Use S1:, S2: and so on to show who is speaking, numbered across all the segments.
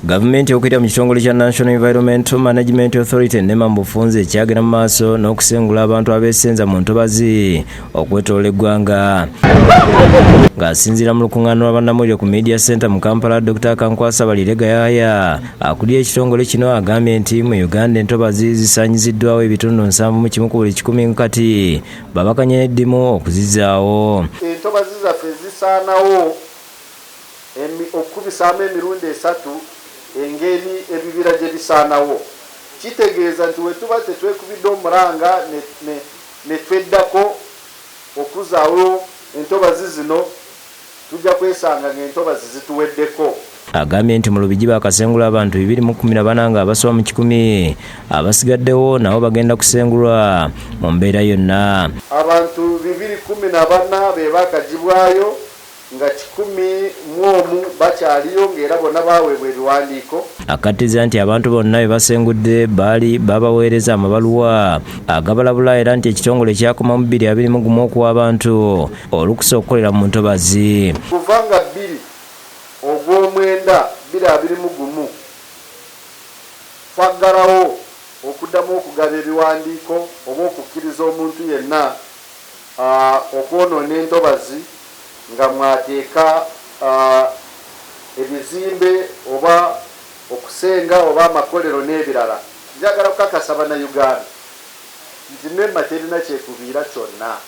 S1: Gavumenti okuyita mu kitongole kya National Environmental Management Authority, NEMA mu bufunze, ekyagenda mu maaso n'okusengula abantu abeesenza mu ntobazi okwetoola eggwanga. Ng'asinziira mu lukuŋŋaana lwa bannamawulire ku Media Center mu Kampala, Dr Akankwasa Barirega Yahaya, akulira ekitongole kino, agambye nti mu Uganda entobazi zisaanyiziddwawo ebitundu 71 ku buli 100, kati babakanye n'eddimu okuzizaawo.
S2: Entobazi zaffe zisaanawo okukubisaamu emirundi esatu engeri ebibira gye bisaanawo. Kitegeeza nti we tuba tetwekubidde omulanga ne tweddako okuzaawo entobazi zino, tujja kwesanga ng'entobazi zituweddeko.
S1: Agambye nti mu Lubigi bakasengula abantu 214, nga abasoba mu 100 abasigaddewo nabo bagenda kusengulwa mu mbeera yonna.
S2: Abantu 214 be bakagibwayo, nga 101 bakyaliyo, ng'era bonna baweebwa ebiwandiiko.
S1: Akattiza nti abantu bonna be basengudde baali babaweereza amabaluwa agabalabula, era nti ekitongole kyakoma mu 2021 okuwa abantu olukusa okukolera mu ntobazi.
S2: Kuva nga 2 ogw'omwenda 2021 twaggalawo okuddamu okugaba ebiwandiiko oba okukkiriza omuntu yenna okwonoona entobazi, nga mwateeka ebizimbe oba okusenga oba amakolero n'ebirala. Njagala kukakasa Bannayuganda nti NEMA terina kyekubiira kyonna.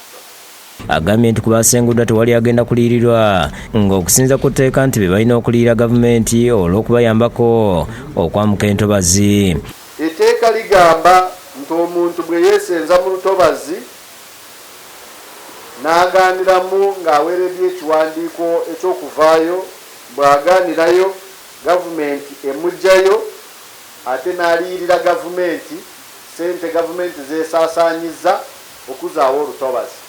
S1: Agambye nti ku basenguddwa tewali agenda kuliyirirwa, ng'okusinza ku tteeka nti be balina okuliyira gavumenti olw'okubayambako okwamuka entobazi.
S2: Etteeka ligamba nti omuntu bwe yeesenza mu lutobazi n'agaaniramu ng'aweereddwa ekiwandiiko eky'okuvaayo, bw'agaanirayo, gavumenti emuggyayo ate n'aliyirira gavumenti ssente gavumenti zeesaasaanyizza okuzaawo olutobazi.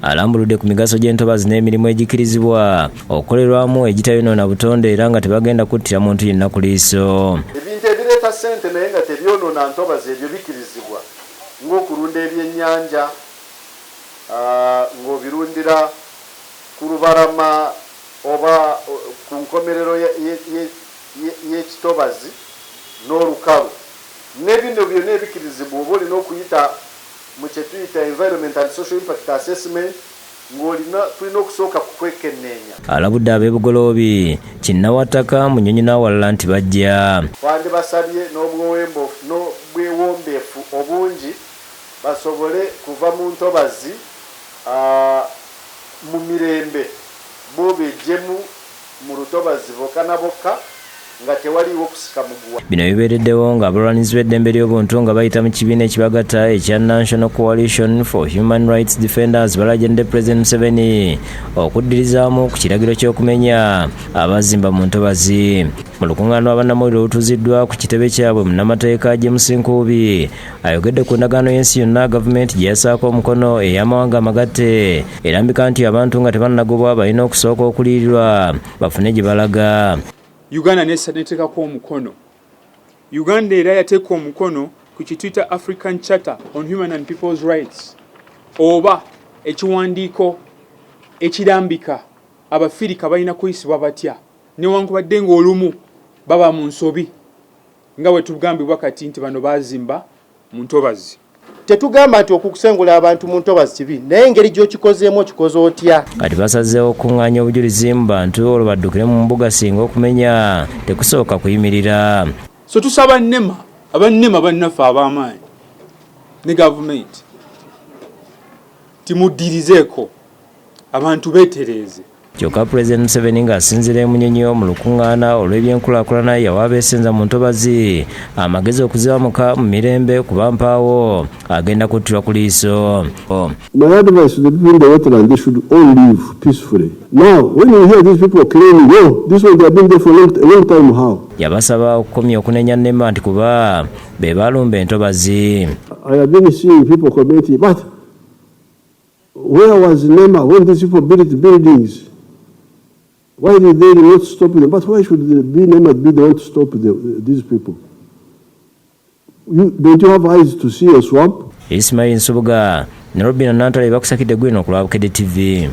S1: Alambuludde ku migaso gy'entobazi n'emirimu egikirizibwa okukolerwamu egitayonoona butonde, era nga tebagenda kuttira muntu yenna ku liiso.
S2: Ebintu ebireeta ssente naye nga tebyonoona ntobazi, ebyo bikirizibwa, ng'okulunda ebyennyanja ng'obirundira ku lubalama oba ku nkomerero y'ekitobazi n'olukalu. Ne bino byonna ebikirizibwa, oba olina okuyita mu kye tuyita environment and social impact assessment, ng'olina tulina okusooka kukwekenneenya.
S1: Alabudde ab'e Bugoloobi, Kinnawattaka, Munyonyo n'awalala nti bajja
S2: Twandibasabye n'obwewombeefu obungi basobole kuva mu ntobazi mu mirembe, bo beggyemu mu lutobazi bokka na bokka nga tewaliiwo kusika muguwa.
S1: Bino bibeereddewo ng'abalwanizi b'eddembe ly'obuntu nga bayita mu kibiina ekibagatta ekya National Coalition for Human Rights Defenders balajjanidde President Museveni okuddirizaamu ku kiragiro ky'okumenya abazimba mu ntobazi. Mu lukuŋŋaana lw'abannamawulire olutuuziddwa ku kitebe kyabwe, munnamateeka James Nkuubi ayogedde ku ndagaano y'ensi yonna gavumenti gye yasaako omukono ey'amawanga amagatte erambika nti abantu nga tebannagobwa balina okusooka okuliyirirwa bafune gye balaga.
S3: Uganda neteekako omukono. Uganda era yateeka omukono ku kituyita African Charter on Human and People's Rights, oba ekiwandiiko ekirambika Abafirika balina kuyisibwa batya, newankubadde ng'olumu baba mu nsobi, nga bwe tugambibwa kati nti bano bazimba mu ntobazi.
S4: Tetugamba nti okusengula abantu mu ntobazi kibi, naye engeri gy'okikozeemu, okikoze otya?
S1: Kati basazeewo okukuŋŋaanya obujulizi mu bantu, olwo baddukire mu mbuga singa okumenya tekusooka kuyimirira.
S3: So tusaba NEMA, aba NEMA bannaffe ab'amaanyi ne gavumenti, timuddirizeeko abantu beetereeze.
S1: Kyokka Pulezidenti Museveni ng'asinziira e Munyonyo mu lukuŋŋaana olw'ebyenkulaakulana, yawa abeesenza mu ntobazi amagezi okuzibamuka mu mirembe, kuba mpaawo agenda kuttirwa ku liiso.
S5: My advice to the people in the wetland, they should all live peacefully. Now, when you hear these people claiming, "Oh, this one, they have been there for a long time," how?
S1: Yabasaba okukomya okunenya NEMA nti kuba be balumba entobazi.
S5: I have been seeing people commenting, "But where was NEMA when these people built buildings? Why did they not stop them?" But why should the, be NEMA be the one to stop these people? Don't you have eyes to see a swamp?
S1: Ismail Nsubuga ne Robin Nantale bakusakidde gwino ku lwa Bukedde TV.